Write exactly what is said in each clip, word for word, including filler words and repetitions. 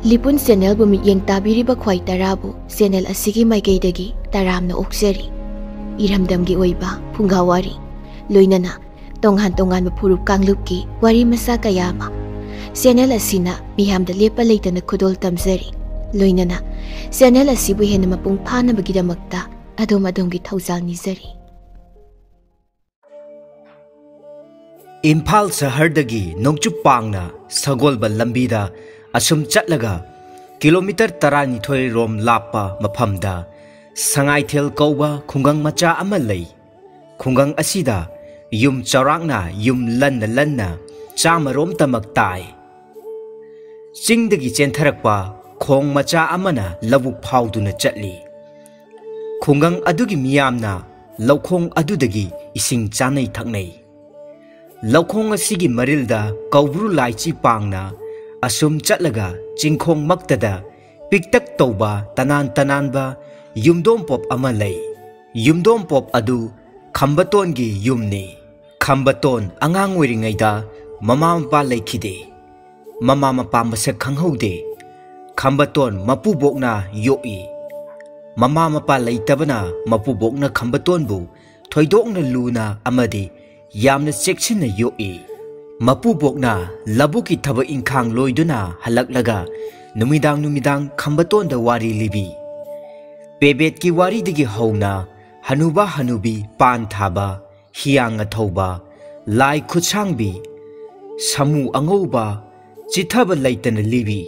ꯂꯤꯄꯨꯟ ꯆꯦꯅꯦꯜꯕꯨ ꯃꯤꯠꯌꯦꯡ ꯇꯥꯕꯤꯔꯤꯕ ꯈ꯭ꯋꯥꯏ ꯇꯔꯥꯕꯨ ꯆꯦꯅꯦꯜ ꯑꯁꯤꯒꯤ ꯃꯥꯏꯀꯩꯗꯒꯤ ꯇꯔꯥꯝꯅ ꯑꯣꯛꯆꯔꯤ꯫ ꯏꯔꯝꯗꯝꯒꯤ ꯑꯣꯏꯕ ꯐꯨꯡꯒꯥ ꯋꯥꯔꯤ, ꯂꯣꯏꯅꯅ ꯇꯣꯉꯥꯟ ꯇꯣꯉꯥꯟꯕ ꯐꯨꯔꯨꯞ ꯀꯥꯡꯂꯨꯞꯀꯤ ꯋꯥꯔꯤ ꯃꯆꯥ ꯀꯌꯥ ꯑꯃ ꯆꯦꯅꯦꯜ ꯑꯁꯤꯅ ꯃꯤꯌꯥꯝꯗ ꯂꯦꯞꯄ ꯂꯩꯇꯅ ꯈꯨꯗꯣꯜ ꯇꯝꯖꯔꯤ꯫ ꯂꯣꯏꯅꯅ ꯆꯦꯅꯦꯜ ꯑꯁꯤꯕꯨ ꯍꯦꯟꯅ ꯃꯄꯨꯡ ꯐꯥꯅꯕꯒꯤꯗꯃꯛꯇ ꯑꯗꯣꯝ ꯑꯗꯣꯝꯒꯤ ꯊꯧꯖꯥꯜ ꯅꯤꯖꯔꯤ꯫ ꯏꯝꯐꯥꯜ ꯁꯍꯔꯗꯒꯤ ꯅꯣꯡꯆꯨꯞ ꯄꯥꯡꯅ ꯁꯒꯣꯜꯕꯟ ꯂꯝꯕꯤꯗ ꯑꯁꯨꯝ ꯆꯠꯂꯒ ꯀꯤꯂꯣꯃꯤꯇꯔ ꯇꯔꯥꯅꯤꯊꯣꯏ ꯔꯣꯝ ꯂꯥꯞꯄ ꯃꯐꯝꯗ ꯁꯉꯥꯏꯊꯦꯜ ꯀꯧꯕ ꯈꯨꯡꯒꯪ ꯃꯆꯥ ꯑꯃ ꯂꯩ꯫ ꯈꯨꯡꯒꯪ ꯑꯁꯤꯗ ꯌꯨꯝ ꯆꯥꯎꯔꯥꯛꯅ ꯌꯨꯝ ꯂꯟꯅ ꯂꯟꯅ ꯆꯥꯝꯃꯔꯣꯝꯇꯃꯛ ꯇꯥꯏ꯫ ꯆꯤꯡꯗꯒꯤ ꯆꯦꯟꯊꯔꯛꯄ ꯈꯣꯡ ꯃꯆꯥ ꯑꯃꯅ ꯂꯧꯕꯨꯛ ꯐꯥꯎꯗꯨꯅ ꯆꯠꯂꯤ꯫ ꯈꯨꯡꯒꯪ ꯑꯗꯨꯒꯤ ꯃꯤꯌꯥꯝꯅ ꯂꯧꯈꯣꯡ ꯑꯗꯨꯗꯒꯤ ꯏꯁꯤꯡ ꯆꯥꯅꯩ ꯊꯛꯅꯩ꯫ ꯂꯧꯈꯣꯡ ꯑꯁꯤꯒꯤ ꯃꯔꯤꯜꯗ ꯀꯧꯕ꯭ꯔꯨ ꯂꯥꯏꯆꯤ ꯄꯥꯡꯅ ꯑꯁꯨꯝ ꯆꯠꯂꯒ ꯆꯤꯡꯈꯣꯡꯃꯛꯇꯗ ꯄꯤꯛꯇꯛ ꯇꯧꯕ ꯇꯅꯥꯟ ꯇꯅꯥꯟꯕ ꯌꯨꯝꯗꯣꯝꯄꯣꯞ ꯑꯃ ꯂꯩ꯫ ꯌꯨꯝꯗꯣꯝꯄꯣꯞ ꯑꯗꯨ ꯈꯝꯕꯇꯣꯟꯒꯤ ꯌꯨꯝꯅꯤ꯫ ꯈꯝꯕꯇꯣꯟ ꯑꯉꯥꯡ ꯑꯣꯏꯔꯤꯉꯩꯗ ꯃꯃꯥ ꯃꯄꯥ ꯂꯩꯈꯤꯗꯦ꯫ ꯃꯃꯥ ꯃꯄꯥ ꯃꯁꯛ ꯈꯪꯍꯧꯗꯦ꯫ ꯈꯝꯕꯇꯣꯟ ꯃꯄꯨꯕꯣꯛꯅ ꯌꯣꯛꯏ꯫ ꯃꯃꯥ ꯃꯄꯥ ꯂꯩꯇꯕꯅ ꯃꯄꯨꯕꯣꯛꯅ ꯈꯝꯕꯇꯣꯟꯕꯨ ꯊꯣꯏꯗꯣꯛꯅ ꯂꯨꯅ ꯑꯃꯗꯤ ꯌꯥꯝꯅ ꯆꯦꯛꯁꯤꯟꯅ ꯌꯣꯛꯏ꯫ ꯃꯄꯨꯕꯣꯛꯅ ꯂꯧꯕꯨꯛꯀꯤ ꯊꯕꯛ ꯏꯪꯈꯥꯡ ꯂꯣꯏꯗꯨꯅ ꯍꯜꯂꯛꯂꯒ ꯅꯨꯃꯤꯗꯥꯡ ꯅꯨꯃꯤꯗꯥꯡ ꯈꯝꯕꯇꯣꯟꯗ ꯋꯥꯔꯤ ꯂꯤꯕꯤ꯫ ꯄꯦꯕꯦꯠꯀꯤ ꯋꯥꯔꯤꯗꯒꯤ ꯍꯧꯅ ꯍꯅꯨꯕ ꯍꯅꯨꯕꯤ ꯄꯥꯟ ꯊꯥꯕ, ꯍꯤꯌꯥꯡꯅ ꯊꯧꯕ, ꯂꯥꯏ ꯈꯨꯠꯁꯥꯡꯕꯤ, ꯁꯥꯃꯨ ꯑꯉꯧꯕ, ꯆꯤꯊꯕ ꯂꯩꯇꯅ ꯂꯤꯕꯤ꯫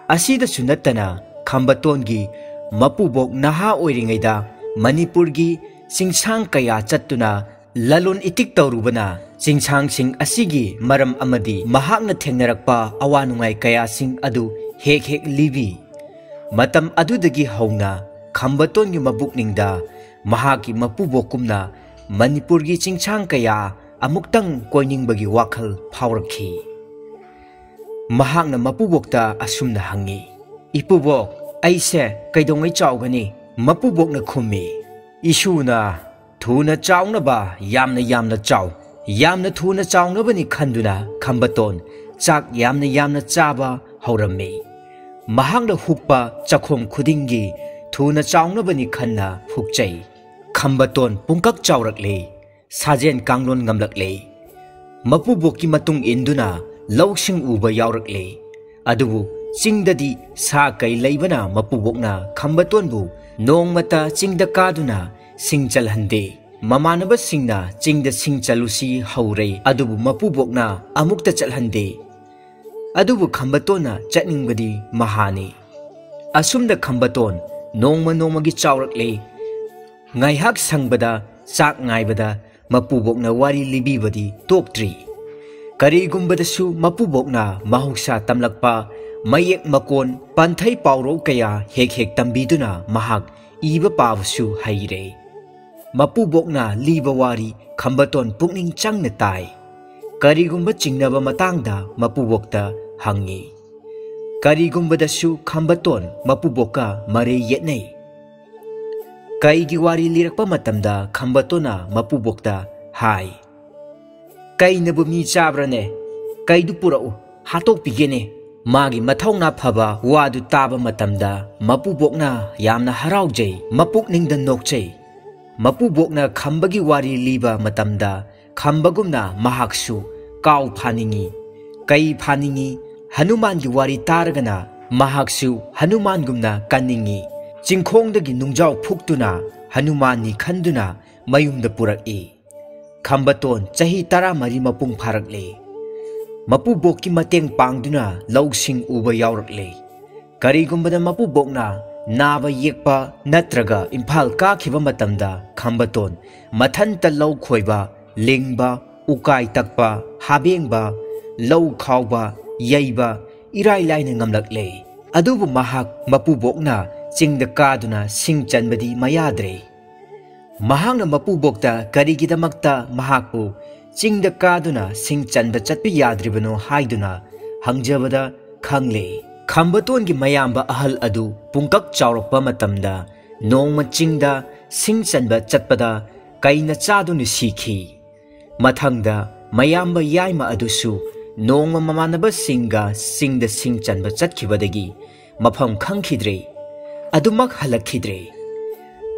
ꯑꯁꯤꯗꯁꯨ ꯅꯠꯇꯅ ꯈꯝꯕꯇꯣꯟꯒꯤ ꯃꯄꯨꯕꯣꯛ ꯅꯍꯥ ꯑꯣꯏꯔꯤꯉꯩꯗ ꯃꯅꯤꯄꯨꯔꯒꯤ ꯆꯤꯡꯁꯥꯡ ꯀꯌꯥ ꯆꯠꯇꯨꯅ ꯂꯂꯣꯟ ꯏꯇꯤꯛ ꯇꯧꯔꯨꯕꯅ ꯆꯤꯡꯁꯥꯡꯁꯤꯡ ꯑꯁꯤꯒꯤ ꯃꯔꯝ ꯑꯃꯗꯤ ꯃꯍꯥꯛꯅ ꯊꯦꯡꯅꯔꯛꯄ ꯑꯋꯥ ꯅꯨꯡꯉꯥꯏ ꯀꯌꯥꯁꯤꯡ ꯑꯗꯨ ꯍꯦꯛ ꯍꯦꯛ ꯂꯤꯕꯤ꯫ ꯃꯇꯝ ꯑꯗꯨꯗꯒꯤ ꯍꯧꯅ ꯈꯝꯕꯇꯣꯟꯒꯤ ꯃꯕꯨꯛꯅꯤꯡꯗ ꯃꯍꯥꯛꯀꯤ ꯃꯄꯨꯕꯣꯛꯀꯨꯝꯅ ꯃꯅꯤꯄꯨꯔꯒꯤ ꯆꯤꯡꯁꯥꯡ ꯀꯌꯥ ꯑꯃꯨꯛꯇꯪ ꯀꯣꯏꯅꯤꯡꯕꯒꯤ ꯋꯥꯈꯜ ꯐꯥꯎꯔꯛꯈꯤ꯫ ꯃꯍꯥꯛꯅ ꯃꯄꯨꯕꯣꯛꯇ ꯑꯁꯨꯝꯅ ꯍꯪꯉꯤ, "ꯏꯄꯨꯕꯣꯛ, ꯑꯩꯁꯦ ꯀꯩꯗꯧꯉꯩ ꯆꯥꯎꯒꯅꯤ?" ꯃꯄꯨꯕꯣꯛꯅ ꯈꯨꯝꯃꯤ, "ꯏꯁꯨꯅ ꯊꯨꯅ ꯆꯥꯎꯅꯕ ꯌꯥꯝꯅ ꯌꯥꯝꯅ ꯆꯥꯎ꯫" ꯌꯥꯝꯅ ꯊꯨꯅ ꯆꯥꯎꯅꯕꯅꯤ ꯈꯟꯗꯨꯅ ꯈꯝꯕꯇꯣꯟ ꯆꯥꯛ ꯌꯥꯝꯅ ꯌꯥꯝꯅ ꯆꯥꯕ ꯍꯧꯔꯝꯃꯤ꯫ ꯃꯍꯥꯛꯅ ꯍꯨꯛꯄ ꯆꯈꯣꯝ ꯈꯨꯗꯤꯡꯒꯤ ꯊꯨꯅ ꯆꯥꯎꯅꯕꯅꯤ ꯈꯟꯅ ꯍꯨꯛꯆꯩ꯫ ꯈꯝꯕꯇꯣꯟ ꯄꯨꯡꯀꯛ ꯆꯥꯎꯔꯛꯂꯦ, ꯁꯥꯖꯦꯟ ꯀꯥꯡꯂꯣꯟ ꯉꯝꯂꯛꯂꯦ꯫ ꯃꯄꯨꯕꯣꯛꯀꯤ ꯃꯇꯨꯡ ꯏꯟꯗꯨꯅ ꯂꯧꯁꯤꯡ ꯎꯕ ꯌꯥꯎꯔꯛꯂꯦ꯫ ꯑꯗꯨꯕꯨ ꯆꯤꯡꯗꯗꯤ ꯁꯥ ꯀꯩ ꯂꯩꯕꯅ ꯃꯄꯨꯕꯣꯛꯅ ꯈꯝꯕꯇꯣꯟꯕꯨ ꯅꯣꯡꯃꯇ ꯆꯤꯡꯗ ꯀꯥꯗꯨꯅ ꯁꯤꯡ ꯆꯜꯍꯟꯗꯦ꯫ ꯃꯃꯥꯟꯅꯕꯁꯤꯡꯅ ꯆꯤꯡꯗ ꯁꯤꯡ ꯆꯜꯂꯨꯁꯤ ꯍꯧꯔꯦ, ꯑꯗꯨꯕꯨ ꯃꯄꯨꯕꯣꯛꯅ ꯑꯃꯨꯛꯇ ꯆꯠꯍꯟꯗꯦ꯫ ꯑꯗꯨꯕꯨ ꯈꯝꯕꯇꯣꯟꯅ ꯆꯠꯅꯤꯡꯕꯗꯤ ꯃꯍꯥꯅꯤ꯫ ꯑꯁꯨꯝꯅ ꯈꯝꯕꯇꯣꯟ ꯅꯣꯡꯃ ꯅꯣꯡꯃꯒꯤ ꯆꯥꯎꯔꯛꯂꯦ꯫ ꯉꯥꯏꯍꯥꯛ ꯁꯪꯕꯗ ꯆꯥꯛ ꯉꯥꯏꯕꯗ ꯃꯄꯨꯕꯣꯛꯅ ꯋꯥꯔꯤ ꯂꯤꯕꯤꯕꯗꯤ ꯇꯣꯛꯇ꯭ꯔꯤ꯫ ꯀꯔꯤꯒꯨꯝꯕꯗꯁꯨ ꯃꯄꯨꯕꯣꯛꯅ ꯃꯍꯧꯁꯥ ꯇꯝꯂꯛꯄ ꯃꯌꯦꯛ ꯃꯀꯣꯟ ꯄꯥꯟꯊꯩ ꯄꯥꯎꯔꯧ ꯀꯌꯥ ꯍꯦꯛ ꯍꯦꯛ ꯇꯝꯕꯤꯗꯨꯅ ꯃꯍꯥꯛ ꯏꯕ ꯄꯥꯕꯁꯨ ꯍꯩꯔꯦ꯫ ꯃꯄꯨꯕꯣꯛꯅ ꯂꯤꯕ ꯋꯥꯔꯤ ꯈꯝꯕꯇꯣꯟ ꯄꯨꯛꯅꯤꯡ ꯆꯪꯅ ꯇꯥꯏ꯫ ꯀꯔꯤꯒꯨꯝꯕ ꯆꯤꯡꯅꯕ ꯃꯇꯥꯡꯗ ꯃꯄꯨꯕꯣꯛꯇ ꯍꯪꯉꯤ꯫ ꯀꯔꯤꯒꯨꯝꯕꯗꯁꯨ ꯈꯝꯕꯇꯣꯟ ꯃꯄꯨꯕꯣꯛꯀ ꯃꯔꯩ ꯌꯦꯠꯅꯩ꯫ ꯀꯩꯒꯤ ꯋꯥꯔꯤ ꯂꯤꯔꯛꯄ ꯃꯇꯝꯗ ꯈꯝꯕꯇꯣꯟꯅ ꯃꯄꯨꯕꯣꯛꯇ ꯍꯥꯏ, "ꯀꯩꯅꯕꯨ ꯃꯤ ꯆꯥꯕ꯭ꯔꯅꯦ? ꯀꯩꯗꯨ ꯄꯨꯔꯛꯎ, ꯍꯥꯠꯇꯣꯛꯄꯤꯒꯦꯅꯦ꯫" ꯃꯥꯒꯤ ꯃꯊꯧꯅꯥ ꯐꯕ ꯋꯥꯗꯨ ꯇꯥꯕ ꯃꯇꯝꯗ ꯃꯄꯨꯕꯣꯛꯅ ꯌꯥꯝꯅ ꯍꯔꯥꯎꯖꯩ, ꯃꯄꯨꯛꯅꯤꯡꯗ ꯅꯣꯛꯆꯩ꯫ ꯃꯄꯨꯕꯣꯛꯅ ꯈꯝꯕꯒꯤ ꯋꯥꯔꯤ ꯂꯤꯕ ꯃꯇꯝꯗ ꯈꯝꯕꯒꯨꯝꯅ ꯃꯍꯥꯛꯁꯨ ꯀꯥꯎ ꯐꯥꯅꯤꯡꯏ, ꯀꯩ ꯐꯥꯅꯤꯡꯏ꯫ ꯍꯅꯨꯃꯥꯟꯒꯤ ꯋꯥꯔꯤ ꯇꯥꯔꯒꯅ ꯃꯍꯥꯛꯁꯨ ꯍꯅꯨꯃꯥꯟꯒꯨꯝꯅ ꯀꯟꯅꯤꯡꯏ꯫ ꯆꯤꯡꯈꯣꯡꯗꯒꯤ ꯅꯨꯡꯖꯥꯎ ꯐꯨꯛꯇꯨꯅ ꯍꯅꯨꯃꯥꯟꯅꯤ ꯈꯟꯗꯨꯅ ꯃꯌꯨꯝꯗ ꯄꯨꯔꯛꯏ꯫ ꯈꯝꯕꯇꯣꯟ ꯆꯍꯤ ꯇꯔꯥꯃꯔꯤ ꯃꯄꯨꯡ ꯐꯥꯔꯛꯂꯦ꯫ ꯃꯄꯨꯕꯣꯛꯀꯤ ꯃꯇꯦꯡ ꯄꯥꯡꯗꯨꯅ ꯂꯧꯁꯤꯡ ꯎꯕ ꯌꯥꯎꯔꯛꯂꯦ꯫ ꯀꯔꯤꯒꯨꯝꯕꯗ ꯃꯄꯨꯕꯣꯛꯅ ꯅꯥꯕ ꯌꯦꯛꯄ ꯅꯠꯇ꯭ꯔꯒ ꯏꯝꯐꯥꯜ ꯀꯥꯈꯤꯕ ꯃꯇꯝꯗ ꯈꯝꯕꯇꯣꯟ ꯃꯊꯟꯇ ꯂꯧ ꯈꯣꯏꯕ, ꯂꯤꯡꯕ, ꯎꯀꯥꯏ ꯇꯛꯄ, ꯍꯥꯕꯦꯡꯕ, ꯂꯧ ꯈꯥꯎꯕ, ꯌꯩꯕ ꯏꯔꯥꯏ ꯂꯥꯏꯅ ꯉꯝꯂꯛꯂꯦ꯫ ꯑꯗꯨꯕꯨ ꯃꯍꯥꯛ ꯃꯄꯨꯕꯣꯛꯅ ꯆꯤꯡꯗ ꯀꯥꯗꯨꯅ ꯁꯤꯡ ꯆꯟꯕꯗꯤ ꯃꯌꯥꯗ꯭ꯔꯦ꯫ ꯃꯍꯥꯛꯅ ꯃꯄꯨꯕꯣꯛꯇ ꯀꯔꯤꯒꯤꯗꯃꯛꯇ ꯃꯍꯥꯛꯄꯨ ꯆꯤꯡꯗ ꯀꯥꯗꯨꯅ ꯁꯤꯡ ꯆꯟꯕ ꯆꯠꯄ ꯌꯥꯗ꯭ꯔꯤꯕꯅꯣ ꯍꯥꯏꯗꯨꯅ ꯍꯪꯖꯕꯗ ꯈꯪꯂꯦ꯫ ꯈꯝꯕꯇꯣꯟꯒꯤ ꯃꯌꯥꯝꯕ ꯑꯍꯜ ꯑꯗꯨ ꯄꯨꯡꯀꯛ ꯆꯥꯎꯔꯛꯄ ꯃꯇꯝꯗ ꯅꯣꯡꯃ ꯆꯤꯡꯗ ꯁꯤꯡ ꯆꯟꯕ ꯆꯠꯄꯗ ꯀꯩꯅ ꯆꯥꯗꯨꯅ ꯁꯤꯈꯤ꯫ ꯃꯊꯪꯗ ꯃꯌꯥꯝꯕ ꯌꯥꯏꯃ ꯑꯗꯨꯁꯨ ꯅꯣꯡꯃ ꯃꯃꯥꯟꯅꯕꯁꯤꯡꯒ ꯆꯤꯡꯗ ꯁꯤꯡ ꯆꯟꯕ ꯆꯠꯈꯤꯕꯗꯒꯤ ꯃꯐꯝ ꯈꯪꯈꯤꯗ꯭ꯔꯦ꯫ ꯑꯗꯨꯃꯛ ꯍꯜꯂꯛꯈꯤꯗ꯭ꯔꯦ꯫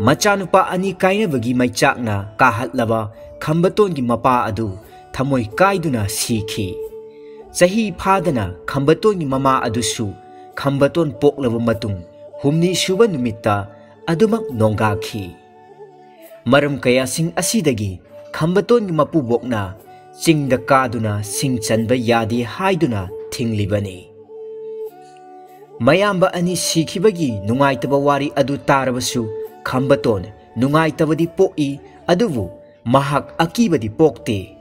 ꯃꯆꯥꯅꯨꯄꯥ ꯑꯅꯤ ꯀꯥꯏꯅꯕꯒꯤ ꯃꯩꯆꯥꯛꯅ ꯀꯥꯍꯠꯂꯕ ꯈꯝꯕꯇꯣꯟꯒꯤ ꯃꯄꯥ ꯑꯗꯨ ꯊꯃꯣꯏ ꯀꯥꯏꯗꯨꯅ ꯁꯤꯈꯤ꯫ ꯆꯍꯤ ꯐꯥꯗꯅ ꯈꯝꯕꯇꯣꯟꯒꯤ ꯃꯃꯥ ꯑꯗꯨꯁꯨ ꯈꯝꯕꯇꯣꯟ ꯄꯣꯛꯂꯕ ꯃꯇꯨꯡ ꯍꯨꯝꯅꯤ ꯁꯨꯕ ꯅꯨꯃꯤꯠꯇ ꯑꯗꯨꯃꯛ ꯅꯣꯡꯒꯥꯈꯤ꯫ ꯃꯔꯝ ꯀꯌꯥꯁꯤꯡ ꯑꯁꯤꯗꯒꯤ ꯈꯝꯕꯇꯣꯟꯒꯤ ꯃꯄꯨꯕꯣꯛꯅ ꯆꯤꯡꯗ ꯀꯥꯗꯨꯅ ꯁꯤꯡ ꯆꯟꯕ ꯌꯥꯗꯦ ꯍꯥꯏꯗꯨꯅ ꯊꯤꯡꯂꯤꯕꯅꯤ꯫ ꯃꯌꯥꯝꯕ ꯑꯅꯤ ꯁꯤꯈꯤꯕꯒꯤ ꯅꯨꯡꯉꯥꯏꯇꯕ ꯋꯥꯔꯤ ꯑꯗꯨ ꯇꯥꯔꯕꯁꯨ ꯈꯝꯕꯇꯣꯟ ꯅꯨꯡꯉꯥꯏꯇꯕꯗꯤ ꯄꯣꯛꯏ, ꯑꯗꯨꯕꯨ ꯃꯍꯥꯛ ꯑꯀꯤꯕꯗꯤ ꯄꯣꯛꯇꯦ꯫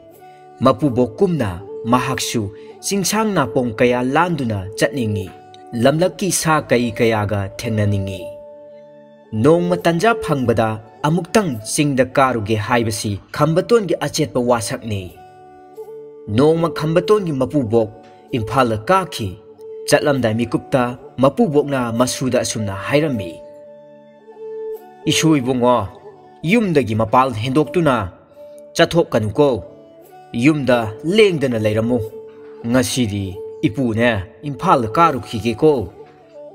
ꯃꯄꯨꯕꯣꯛꯀꯨꯝꯅ ꯃꯍꯥꯛꯁꯨ ꯆꯤꯡꯁꯥꯡ ꯅꯥꯄꯣꯡ ꯀꯌꯥ ꯂꯥꯟꯗꯨꯅ ꯆꯠꯅꯤꯡꯏ, ꯂꯝꯂꯛꯀꯤ ꯁꯥ ꯀꯩ ꯀꯌꯥꯒ ꯊꯦꯡꯅꯅꯤꯡꯏ꯫ ꯅꯣꯡꯃ ꯇꯟꯖꯥ ꯐꯪꯕꯗ ꯑꯃꯨꯛꯇꯪ ꯆꯤꯡꯗ ꯀꯥꯔꯨꯒꯦ ꯍꯥꯏꯕꯁꯤ ꯈꯝꯕꯇꯣꯟꯒꯤ ꯑꯆꯦꯠꯄ ꯋꯥꯁꯛꯅꯤ꯫ ꯅꯣꯡꯃ ꯈꯝꯕꯇꯣꯟꯒꯤ ꯃꯄꯨꯕꯣꯛ ꯏꯝꯐꯥꯜꯗ ꯀꯥꯈꯤ꯫ ꯆꯠꯂꯝꯗꯥꯏ ꯃꯤꯀꯨꯞꯇ ꯃꯄꯨꯕꯣꯛꯅ ꯃꯁꯨꯗ ꯑꯁꯨꯝꯅ ꯍꯥꯏꯔꯝꯃꯤ, "ꯏꯁꯨ ꯏꯕꯨꯡꯉꯣ, ꯌꯨꯝꯗꯒꯤ ꯃꯄꯥꯜ ꯍꯦꯟꯗꯣꯛꯇꯨꯅ ꯆꯠꯊꯣꯛꯀꯅꯨꯀꯣ꯫ ꯌꯨꯝꯗ ꯂꯦꯡꯗꯅ ꯂꯩꯔꯝꯃꯨ꯫ ꯉꯁꯤꯗꯤ ꯏꯄꯨꯅꯦ ꯏꯝꯐꯥꯜꯗ ꯀꯥꯔꯨꯈꯤꯒꯦꯀꯣ꯫"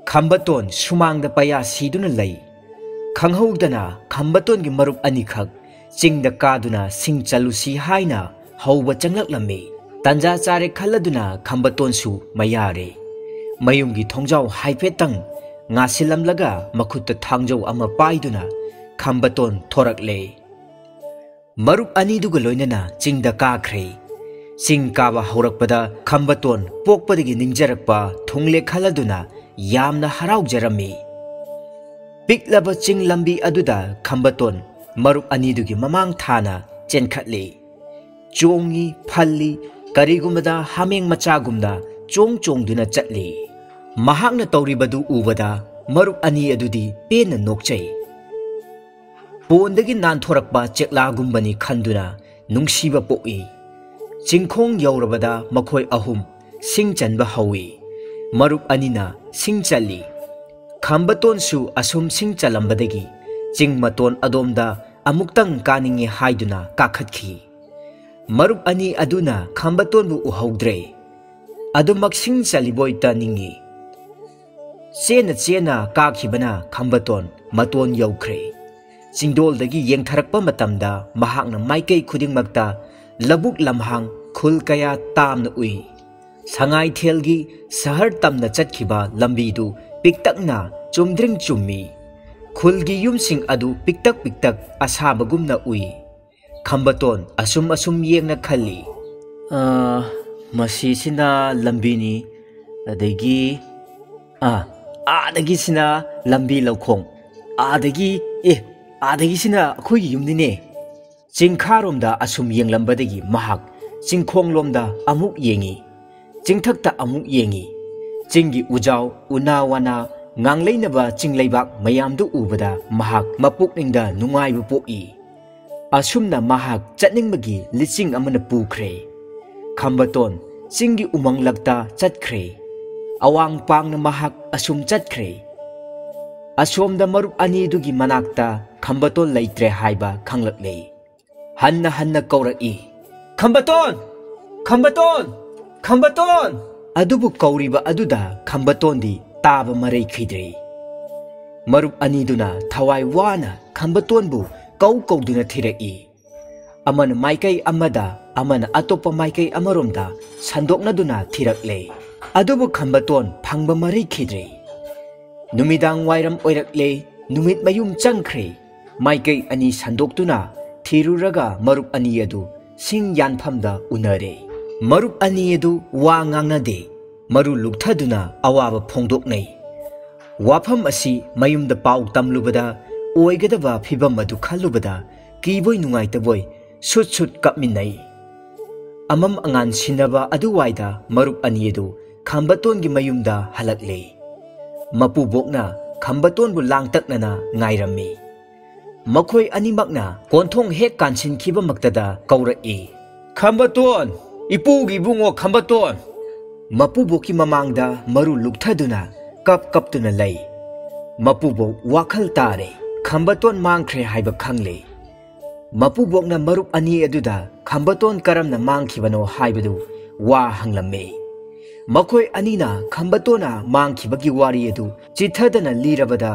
ꯈꯝꯕꯇꯣꯟ ꯁꯨꯃꯥꯡꯗ ꯄꯩꯌꯥ ꯁꯤꯗꯨꯅ ꯂꯩ꯫ ꯈꯪꯍꯧꯗꯅ ꯈꯝꯕꯇꯣꯟꯒꯤ ꯃꯔꯨꯞ ꯑꯅꯤꯈꯛ ꯆꯤꯡꯗ ꯀꯥꯗꯨꯅ ꯁꯤꯡ ꯆꯜꯂꯨꯁꯤ ꯍꯥꯏꯅ ꯍꯧꯕ ꯆꯪꯂꯛꯂꯝꯃꯤ꯫ ꯇꯟꯖꯥ ꯆꯥꯔꯦ ꯈꯜꯂꯗꯨꯅ ꯈꯝꯕꯇꯣꯟꯁꯨ ꯃꯌꯥꯔꯦ꯫ ꯃꯌꯨꯝꯒꯤ ꯊꯣꯡꯖꯥꯎ ꯍꯥꯏꯐꯦꯠꯇꯪ ꯉꯥꯁꯤꯜꯂꯝꯂꯒ ꯃꯈꯨꯠꯇ ꯊꯥꯡꯖꯧ ꯑꯃ ꯄꯥꯏꯗꯨꯅ ꯈꯝꯕꯇꯣꯟ ꯊꯣꯔꯛꯂꯦ꯫ ꯃꯔꯨꯞ ꯑꯅꯤꯗꯨꯒ ꯂꯣꯏꯅꯅ ꯆꯤꯡꯗ ꯀꯥꯈ꯭ꯔꯦ꯫ ꯆꯤꯡ ꯀꯥꯕ ꯍꯧꯔꯛꯄꯗ ꯈꯝꯕꯇꯣꯟ ꯄꯣꯛꯄꯗꯒꯤ ꯅꯤꯡꯖꯔꯛꯄ ꯊꯨꯡꯂꯦ ꯈꯜꯂꯗꯨꯅ ꯌꯥꯝꯅ ꯍꯔꯥꯎꯖꯔꯝꯃꯤ꯫ ꯄꯤꯛꯂꯕ ꯆꯤꯡ ꯂꯝꯕꯤ ꯑꯗꯨꯗ ꯈꯝꯕꯇꯣꯟ ꯃꯔꯨꯞ ꯑꯅꯤꯗꯨꯒꯤ ꯃꯃꯥꯡ ꯊꯥꯅ ꯆꯦꯟꯈꯠꯂꯤ꯫ ꯆꯣꯡꯉꯤ, ꯐꯜꯂꯤ, ꯀꯔꯤꯒꯨꯝꯕꯗ ꯍꯥꯃꯦꯡ ꯃꯆꯥꯒꯨꯝꯅ ꯆꯣꯡ ꯆꯣꯡꯗꯨꯅ ꯆꯠꯂꯤ꯫ ꯃꯍꯥꯛꯅ ꯇꯧꯔꯤꯕꯗꯨ ꯎꯕꯗ ꯃꯔꯨꯞ ꯑꯅꯤ ꯑꯗꯨꯗꯤ ꯄꯦꯟꯅ ꯅꯣꯛꯆꯩ꯫ ꯄꯣꯟꯗꯒꯤ ꯅꯥꯟꯊꯣꯔꯛꯄ ꯆꯦꯛꯂꯥꯒꯨꯝꯕꯅꯤ ꯈꯟꯗꯨꯅ ꯅꯨꯡꯁꯤꯕ ꯄꯣꯛꯏ꯫ ꯆꯤꯡꯈꯣꯡ ꯌꯧꯔꯕꯗ ꯃꯈꯣꯏ ꯑꯍꯨꯝ ꯁꯤꯡ ꯆꯟꯕ ꯍꯧꯏ꯫ ꯃꯔꯨꯞ ꯑꯅꯤꯅ ꯁꯤꯡ ꯆꯜꯂꯤ꯫ ꯈꯝꯕꯇꯣꯟꯁꯨ ꯑꯁꯨꯝ ꯁꯤꯡ ꯆꯜꯂꯝꯕꯗꯒꯤ ꯆꯤꯡ ꯃꯇꯣꯟ ꯑꯗꯣꯝꯗ ꯑꯃꯨꯛꯇꯪ ꯀꯥꯅꯤꯡꯏ ꯍꯥꯏꯗꯨꯅ ꯀꯥꯈꯠꯈꯤ꯫ ꯃꯔꯨꯞ ꯑꯅꯤ ꯑꯗꯨꯅ ꯈꯝꯕꯇꯣꯟꯕꯨ ꯎꯍꯧꯗ꯭ꯔꯦ꯫ ꯑꯗꯨꯃꯛ ꯁꯤꯡ ꯆꯜꯂꯤꯕꯣꯏꯇ ꯅꯤꯡꯏ꯫ ꯆꯦꯟꯅ ꯆꯦꯟꯅ ꯀꯥꯈꯤꯕꯅ ꯈꯝꯕꯇꯣꯟ ꯃꯇꯣꯟ ꯌꯧꯈ꯭ꯔꯦ꯫ ꯆꯤꯡꯗꯣꯜꯗꯒꯤ ꯌꯦꯡꯊꯔꯛꯄ ꯃꯇꯝꯗ ꯃꯍꯥꯛꯅ ꯃꯥꯏꯀꯩ ꯈꯨꯗꯤꯡꯃꯛꯇ ꯂꯧꯕꯨꯛ ꯂꯝꯍꯥꯡ, ꯈꯨꯜ ꯀꯌꯥ ꯇꯥꯝꯅ ꯎꯏ꯫ ꯁꯉꯥꯏꯊꯦꯜꯒꯤ ꯁꯍꯔ ꯇꯝꯅ ꯆꯠꯈꯤꯕ ꯂꯝꯕꯤꯗꯨ ꯄꯤꯛꯇꯛꯅ ꯆꯨꯝꯗ꯭ꯔꯤꯡ ꯆꯨꯝꯃꯤ꯫ ꯈꯨꯜꯒꯤ ꯌꯨꯝꯁꯤꯡ ꯑꯗꯨ ꯄꯤꯛꯇꯛ ꯄꯤꯛꯇꯛ ꯑꯁꯥꯕꯒꯨꯝꯅ ꯎꯏ꯫ ꯈꯝꯕꯇꯣꯟ ꯑꯁꯨꯝ ꯑꯁꯨꯝ ꯌꯦꯡꯅ ꯈꯜꯂꯤ, "ꯑꯥ, ꯃꯁꯤꯁꯤꯅ ꯂꯝꯕꯤꯅꯤ, ꯑꯗꯒꯤ, ꯑꯥ, ꯑꯥꯗꯒꯤꯁꯤꯅ ꯂꯝꯕꯤ ꯂꯧꯈꯣꯡ, ꯑꯥꯗꯒꯤ, ꯑꯦ, ꯑꯥꯗꯒꯤꯁꯤꯅ ꯑꯩꯈꯣꯏꯒꯤ ꯌꯨꯝꯅꯤꯅꯦ"꯫ ꯆꯤꯡꯈꯥꯔꯣꯝꯗ ꯑꯁꯨꯝ ꯌꯦꯡꯂꯝꯕꯗꯒꯤ ꯃꯍꯥꯛ ꯆꯤꯡꯈꯣꯡꯂꯣꯝꯗ ꯑꯃꯨꯛ ꯌꯦꯡꯉꯤ, ꯆꯤꯡꯊꯛꯇ ꯑꯃꯨꯛ ꯌꯦꯡꯉꯤ꯫ ꯆꯤꯡꯒꯤ ꯎꯖꯥꯎ, ꯎꯅꯥ ꯋꯥꯅꯥ, ꯉꯥꯡꯂꯩꯅꯕ ꯆꯤꯡ ꯂꯩꯕꯥꯛ ꯃꯌꯥꯝꯗꯨ ꯎꯕꯗ ꯃꯍꯥꯛ ꯃꯄꯨꯛꯅꯤꯡꯗ ꯅꯨꯡꯉꯥꯏꯕ ꯄꯣꯛꯏ꯫ ꯑꯁꯨꯝꯅ ꯃꯍꯥꯛ ꯆꯠꯅꯤꯡꯕꯒꯤ ꯂꯤꯆꯤꯡ ꯑꯃꯅ ꯄꯨꯈ꯭ꯔꯦ꯫ ꯈꯝꯕꯇꯣꯟ ꯆꯤꯡꯒꯤ ꯎꯃꯪꯂꯛꯇ ꯆꯠꯈ꯭ꯔꯦ꯫ ꯑꯋꯥꯡ ꯄꯥꯡꯅ ꯃꯍꯥꯛ ꯑꯁꯨꯝ ꯆꯠꯈ꯭ꯔꯦ꯫ ꯑꯁꯣꯝꯗ ꯃꯔꯨꯞ ꯑꯅꯤꯗꯨꯒꯤ ꯃꯅꯥꯛꯇ ꯈꯝꯕꯇꯣꯟ ꯂꯩꯇ꯭ꯔꯦ ꯍꯥꯏꯕ ꯈꯪꯂꯛꯂꯦ꯫ ꯍꯟꯅ ꯍꯟꯅ ꯀꯧꯔꯛꯏ, "ꯈꯝꯕꯇꯣꯟ! ꯈꯝꯕꯇꯣꯟ! ꯈꯝꯕꯇꯣꯟ!" ꯑꯗꯨꯕꯨ ꯀꯧꯔꯤꯕ ꯑꯗꯨꯗ ꯈꯝꯕꯇꯣꯟꯗꯤ ꯇꯥꯕ ꯃꯔꯩ ꯈꯤꯗ꯭ꯔꯦ꯫ ꯃꯔꯨꯞ ꯑꯅꯤꯗꯨꯅ ꯊꯋꯥꯏ ꯋꯥꯅ ꯈꯝꯕꯇꯣꯟꯕꯨ ꯀꯧ ꯀꯧꯗꯨꯅ ꯊꯤꯔꯛꯏ꯫ ꯑꯃꯅ ꯃꯥꯏꯀꯩ ꯑꯃꯗ, ꯑꯃꯅ ꯑꯇꯣꯞꯄ ꯃꯥꯏꯀꯩ ꯑꯃꯔꯣꯝꯗ ꯁꯟꯗꯣꯛꯅꯗꯨꯅ ꯊꯤꯔꯛꯂꯦ꯫ ꯑꯗꯨꯕꯨ ꯈꯝꯕꯇꯣꯟ ꯐꯪꯕ ꯃꯔꯩ ꯈꯤꯗ꯭ꯔꯦ꯫ ꯅꯨꯃꯤꯗꯥꯡ ꯋꯥꯏꯔꯝ ꯑꯣꯏꯔꯛꯂꯦ, ꯅꯨꯃꯤꯠ ꯃꯌꯨꯝ ꯆꯪꯈ꯭ꯔꯦ꯫ ꯃꯥꯏꯀꯩ ꯑꯅꯤ ꯁꯟꯗꯣꯛꯇꯨꯅ ꯊꯤꯔꯨꯔꯒ ꯃꯔꯨꯞ ꯑꯅꯤ ꯑꯗꯨ ꯁꯤꯡ ꯌꯥꯟꯐꯝꯗ ꯎꯅꯔꯦ꯫ ꯃꯔꯨꯞ ꯑꯅꯤ ꯑꯗꯨ ꯋꯥ ꯉꯥꯡꯅꯗꯦ, ꯃꯔꯨ ꯂꯨꯛꯊꯗꯨꯅ ꯑꯋꯥꯕ ꯐꯣꯡꯗꯣꯛꯅꯩ꯫ ꯋꯥꯐꯝ ꯑꯁꯤ ꯃꯌꯨꯝꯗ ꯄꯥꯎ ꯇꯝꯂꯨꯕꯗ ꯑꯣꯏꯒꯗꯕ ꯐꯤꯚꯝ ꯑꯗꯨ ꯈꯜꯂꯨꯕꯗ ꯀꯤꯕꯣꯏ ꯅꯨꯡꯉꯥꯏꯇꯕꯣꯏ ꯁꯨꯠ ꯁꯨꯠ ꯀꯞꯃꯤꯟꯅꯩ꯫ ꯑꯃꯝ ꯑꯉꯥꯟ ꯁꯤꯟꯅꯕ ꯑꯗꯨꯋꯥꯏꯗ ꯃꯔꯨꯞ ꯑꯅꯤ ꯑꯗꯨ ꯈꯝꯕꯇꯣꯟꯒꯤ ꯃꯌꯨꯝꯗ ꯍꯜꯂꯛꯂꯦ꯫ ꯃꯄꯨꯕꯣꯛꯅ ꯈꯝꯕꯇꯣꯟꯕꯨ ꯂꯥꯡꯇꯛꯅꯅ ꯉꯥꯏꯔꯝꯃꯤ꯫ ꯃꯈꯣꯏ ꯑꯅꯤꯃꯛꯅ ꯀꯣꯟꯊꯣꯡ ꯍꯦꯛ ꯀꯥꯟꯁꯤꯟꯈꯤꯕꯃꯛꯇꯗ ꯀꯧꯔꯛꯏ, "ꯈꯝꯕꯇꯣꯟ, ꯏꯄꯨꯒꯤ ꯏꯕꯨꯡꯉꯣ ꯈꯝꯕꯇꯣꯟ!" ꯃꯄꯨꯕꯣꯛꯀꯤ ꯃꯃꯥꯡꯗ ꯃꯔꯨ ꯂꯨꯛꯊꯗꯨꯅ ꯀꯞ ꯀꯞꯇꯨꯅ ꯂꯩ꯫ ꯃꯄꯨꯕꯣꯛ ꯋꯥꯈꯜ ꯇꯥꯔꯦ꯫ ꯈꯝꯕꯇꯣꯟ ꯃꯥꯡꯈ꯭ꯔꯦ ꯍꯥꯏꯕ ꯈꯪꯂꯦ꯫ ꯃꯄꯨꯕꯣꯛꯅ ꯃꯔꯨꯞ ꯑꯅꯤ ꯑꯗꯨꯗ ꯈꯝꯕꯇꯣꯟ ꯀꯔꯝꯅ ꯃꯥꯡꯈꯤꯕꯅꯣ ꯍꯥꯏꯕꯗꯨ ꯋꯥ ꯍꯪꯂꯝꯃꯤ꯫ ꯃꯈꯣꯏ ꯑꯅꯤꯅ ꯈꯝꯕꯇꯣꯟꯅ ꯃꯥꯡꯈꯤꯕꯒꯤ ꯋꯥꯔꯤ ꯑꯗꯨ ꯆꯤꯊꯗꯅ ꯂꯤꯔꯕꯗ,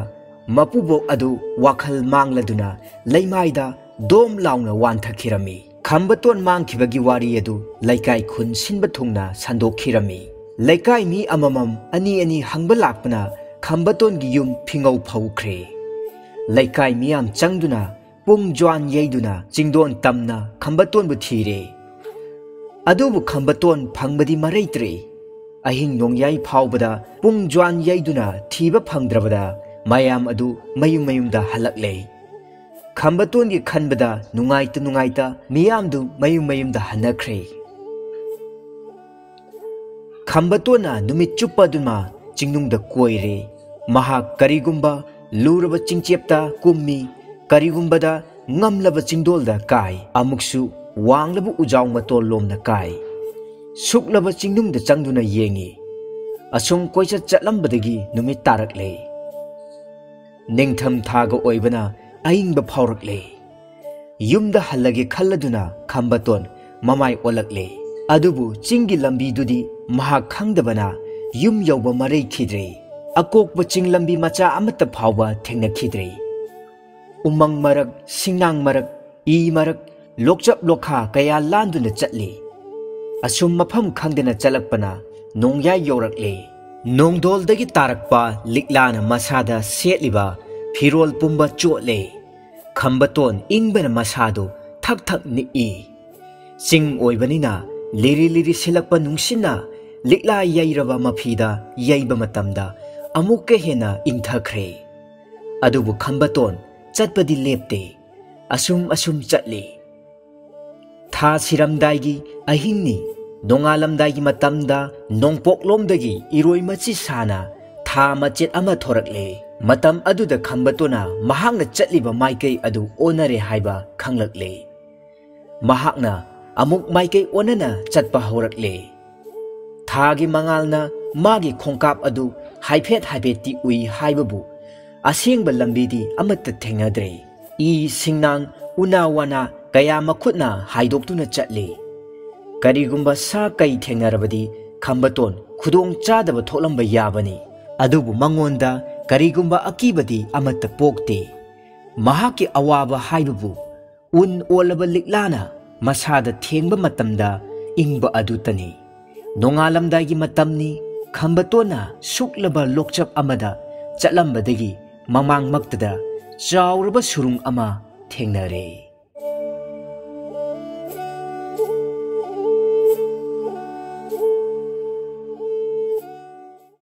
ꯃꯄꯨꯕꯣꯛ ꯑꯗꯨ ꯋꯥꯈꯜ ꯃꯥꯡꯂꯗꯨꯅ ꯂꯩꯃꯥꯏꯗ ꯗꯣꯝ ꯂꯥꯎꯅ ꯋꯥꯟꯊꯈꯤꯔꯝꯃꯤ꯫ ꯈꯝꯕꯇꯣꯟ ꯃꯥꯡꯈꯤꯕꯒꯤ ꯋꯥꯔꯤ ꯑꯗꯨ ꯂꯩꯀꯥꯏ ꯈꯨꯟ ꯁꯤꯟꯕ ꯊꯨꯡꯅ ꯁꯟꯗꯣꯛꯈꯤꯔꯝꯃꯤ꯫ ꯂꯩꯀꯥꯏ ꯃꯤ ꯑꯃꯃꯝ ꯑꯅꯤ ꯑꯅꯤ ꯍꯪꯕ ꯂꯥꯛꯄꯅ ꯈꯝꯕꯇꯣꯟꯒꯤ ꯌꯨꯝ ꯐꯤꯉꯧ ꯐꯧꯈ꯭ꯔꯦ꯫ ꯂꯩꯀꯥꯏ ꯃꯤꯌꯥꯝ ꯆꯪꯗꯨꯅ ꯄꯨꯡ ꯖ꯭ꯋꯥꯟ ꯌꯩꯗꯨꯅ ꯆꯤꯡꯗꯣꯟ ꯇꯝꯅ ꯈꯝꯕꯇꯣꯟꯕꯨ ꯊꯤꯔꯦ꯫ ꯑꯗꯨꯕꯨ ꯈꯝꯕꯇꯣꯟ ꯐꯪꯕꯗꯤ ꯃꯔꯩꯇ꯭ꯔꯦ꯫ ꯑꯍꯤꯡ ꯅꯣꯡꯌꯥꯏ ꯐꯥꯎꯕꯗ ꯄꯨꯡ ꯖ꯭ꯋꯥꯟ ꯌꯩꯗꯨꯅ ꯊꯤꯕ ꯐꯪꯗ꯭ꯔꯕꯗ ꯃꯌꯥꯝ ꯑꯗꯨ ꯃꯌꯨꯝ ꯃꯌꯨꯝꯗ ꯍꯜꯂꯛꯂꯦ꯫ ꯈꯝꯕꯇꯣꯟꯒꯤ ꯈꯟꯕꯗ ꯅꯨꯡꯉꯥꯏꯇ ꯅꯨꯡꯉꯥꯏꯇ ꯃꯤꯌꯥꯝꯗꯨ ꯃꯌꯨꯝ ꯃꯌꯨꯝꯗ ꯍꯟꯅꯈ꯭ꯔꯦ꯫ ꯈꯝꯕꯇꯣꯟꯅ ꯅꯨꯃꯤꯠ ꯆꯨꯞꯄ ꯑꯗꯨꯃ ꯆꯤꯡꯅꯨꯡꯗ ꯀꯣꯏꯔꯦ꯫ ꯃꯍꯥꯛ ꯀꯔꯤꯒꯨꯝꯕ ꯂꯨꯔꯕ ꯆꯤꯡꯆꯦꯞꯇ ꯀꯨꯝꯃꯤ, ꯀꯔꯤꯒꯨꯝꯕꯗ ꯉꯝꯂꯕ ꯆꯤꯡꯗꯣꯜꯗ ꯀꯥꯏ, ꯑꯃꯨꯛꯁꯨ ꯋꯥꯡꯂꯕ ꯎꯖꯥꯎ ꯃꯇꯣꯜ ꯂꯣꯝꯗ ꯀꯥꯏ꯫ ꯁꯨꯛꯂꯕ ꯆꯤꯡꯅꯨꯡꯗ ꯆꯪꯗꯨꯅ ꯌꯦꯡꯉꯤ꯫ ꯑꯁꯨꯝ ꯀꯣꯏꯆꯠ ꯆꯠꯂꯝꯕꯗꯒꯤ ꯅꯨꯃꯤꯠ ꯇꯥꯔꯛꯂꯦ꯫ ꯅꯤꯡꯊꯝ ꯊꯥꯒ ꯑꯣꯏꯕꯅ ꯑꯏꯪꯕ ꯐꯥꯎꯔꯛꯂꯦ꯫ ꯌꯨꯝꯗ ꯍꯜꯂꯒꯦ ꯈꯜꯂꯗꯨꯅ ꯈꯝꯕꯇꯣꯟ ꯃꯃꯥꯏ ꯑꯣꯜꯂꯛꯂꯦ꯫ ꯑꯗꯨꯕꯨ ꯆꯤꯡꯒꯤ ꯂꯝꯕꯤꯗꯨꯗꯤ ꯃꯍꯥꯛ ꯈꯪꯗꯕꯅ ꯌꯨꯝ ꯌꯧꯕ ꯃꯔꯩꯈꯤꯗ꯭ꯔꯦ꯫ ꯑꯀꯣꯛꯄ ꯆꯤꯡ ꯂꯝꯕꯤ ꯃꯆꯥ ꯑꯃꯠꯇ ꯐꯥꯎꯕ ꯊꯦꯡꯅꯈꯤꯗ꯭ꯔꯦ꯫ ꯎꯃꯪ ꯃꯔꯛ, ꯁꯤꯡꯅꯥꯡ ꯃꯔꯛ, ꯏ ꯃꯔꯛ, ꯂꯣꯛꯆꯞ ꯂꯣꯛꯈꯥ ꯀꯌꯥ ꯂꯥꯟꯗꯨꯅ ꯆꯠꯂꯤ꯫ ꯑꯁꯨꯝ ꯃꯐꯝ ꯈꯪꯗꯅ ꯆꯠꯂꯛꯄꯅ ꯅꯣꯡꯌꯥꯏ ꯌꯧꯔꯛꯂꯦ꯫ ꯅꯣꯡꯗꯣꯜꯗꯒꯤ ꯇꯥꯔꯛꯄ ꯂꯤꯛꯂꯥꯅ ꯃꯁꯥꯗ ꯁꯦꯠꯂꯤꯕ ꯐꯤꯔꯣꯜ ꯄꯨꯝꯕ ꯆꯣꯠꯂꯦ꯫ ꯈꯝꯕꯇꯣꯟ ꯏꯪꯕꯅ ꯃꯁꯥꯗꯨ ꯊꯛ ꯊꯛ ꯅꯤꯛꯏ꯫ ꯆꯤꯡ ꯑꯣꯏꯕꯅꯤꯅ ꯂꯤꯔꯤ ꯂꯤꯔꯤ ꯁꯤꯜꯂꯛꯄ ꯅꯨꯡꯁꯤꯠꯅ ꯂꯤꯛꯂꯥ ꯌꯩꯔꯕ ꯃꯐꯤꯗ ꯌꯩꯕ ꯃꯇꯝꯗ ꯑꯃꯨꯛꯀ ꯍꯦꯟꯅ ꯏꯪꯊꯈ꯭ꯔꯦ꯫ ꯑꯗꯨꯕꯨ ꯈꯝꯕꯇꯣꯟ ꯆꯠꯄꯗꯤ ꯂꯦꯞꯇꯦ꯫ ꯑꯁꯨꯝ ꯑꯁꯨꯝ ꯆꯠꯂꯤ꯫ ꯊꯥ ꯁꯤꯔꯝꯗꯥꯏꯒꯤ ꯑꯍꯤꯡꯅꯤ꯫ ꯅꯣꯡꯉꯥꯜꯂꯝꯗꯥꯏꯒꯤ ꯃꯇꯝꯗ ꯅꯣꯡꯄꯣꯛꯂꯣꯝꯗꯒꯤ ꯏꯔꯣꯏ ꯃꯆꯤ ꯁꯥꯅ ꯊꯥ ꯃꯆꯦꯠ ꯑꯃ ꯊꯣꯔꯛꯂꯦ꯫ ꯃꯇꯝ ꯑꯗꯨꯗ ꯈꯝꯕꯇꯣꯟꯅ ꯃꯍꯥꯛꯅ ꯆꯠꯂꯤꯕ ꯃꯥꯏꯀꯩ ꯑꯗꯨ ꯑꯣꯟꯅꯔꯦ ꯍꯥꯏꯕ ꯈꯪꯂꯛꯂꯦ꯫ ꯃꯍꯥꯛꯅ ꯑꯃꯨꯛ ꯃꯥꯏꯀꯩ ꯑꯣꯟꯅꯅ ꯆꯠꯄ ꯍꯧꯔꯛꯂꯦ꯫ ꯊꯥꯒꯤ ꯃꯉꯥꯜꯅ ꯃꯥꯒꯤ ꯈꯣꯡꯀꯥꯞ ꯑꯗꯨ ꯍꯥꯏꯐꯦꯠ ꯍꯥꯏꯐꯦꯠꯇꯤ ꯎꯏ ꯍꯥꯏꯕꯕꯨ ꯑꯁꯦꯡꯕ ꯂꯝꯕꯤꯗꯤ ꯑꯃꯠꯇ ꯊꯦꯡꯅꯗ꯭ꯔꯦ꯫ ꯏ, ꯁꯤꯡꯅꯥꯡ, ꯎꯅꯥ ꯋꯥꯅꯥ ꯀꯌꯥ ꯃꯈꯨꯠꯅ ꯍꯥꯏꯗꯣꯛꯇꯨꯅ ꯆꯠꯂꯤ꯫ ꯀꯔꯤꯒꯨꯝꯕ ꯁꯥ ꯀꯩ ꯊꯦꯡꯅꯔꯕꯗꯤ ꯈꯝꯕꯇꯣꯟ ꯈꯨꯗꯣꯡ ꯆꯥꯗꯕ ꯊꯣꯛꯂꯝꯕ ꯌꯥꯕꯅꯤ, ꯑꯗꯨꯕꯨ ꯃꯉꯣꯟꯗ ꯀꯔꯤꯒꯨꯝꯕ ꯑꯀꯤꯕꯗꯤ ꯑꯃꯠꯇ ꯄꯣꯛꯇꯦ꯫ ꯃꯍꯥꯛꯀꯤ ꯑꯋꯥꯕ ꯍꯥꯏꯕꯕꯨ ꯎꯟ ꯑꯣꯜꯂꯕ ꯂꯤꯛꯂꯥꯅ ꯃꯁꯥꯗ ꯊꯦꯡꯕ ꯃꯇꯝꯗ ꯏꯪꯕ ꯑꯗꯨꯇꯅꯤ꯫ ꯅꯣꯡꯉꯥꯜꯂꯝꯗꯥꯏꯒꯤ ꯃꯇꯝꯅꯤ꯫ ꯈꯝꯕꯇꯣꯟꯅ ꯁꯨꯛꯂꯕ ꯂꯣꯛꯆꯞ ꯑꯃꯗ ꯆꯠꯂꯝꯕꯗꯒꯤ ꯃꯃꯥꯡꯃꯛꯇꯗ ꯆꯥꯎꯔꯕ ꯁꯨꯔꯨꯡ ꯑꯃ ꯊꯦꯡꯅꯔꯦ꯫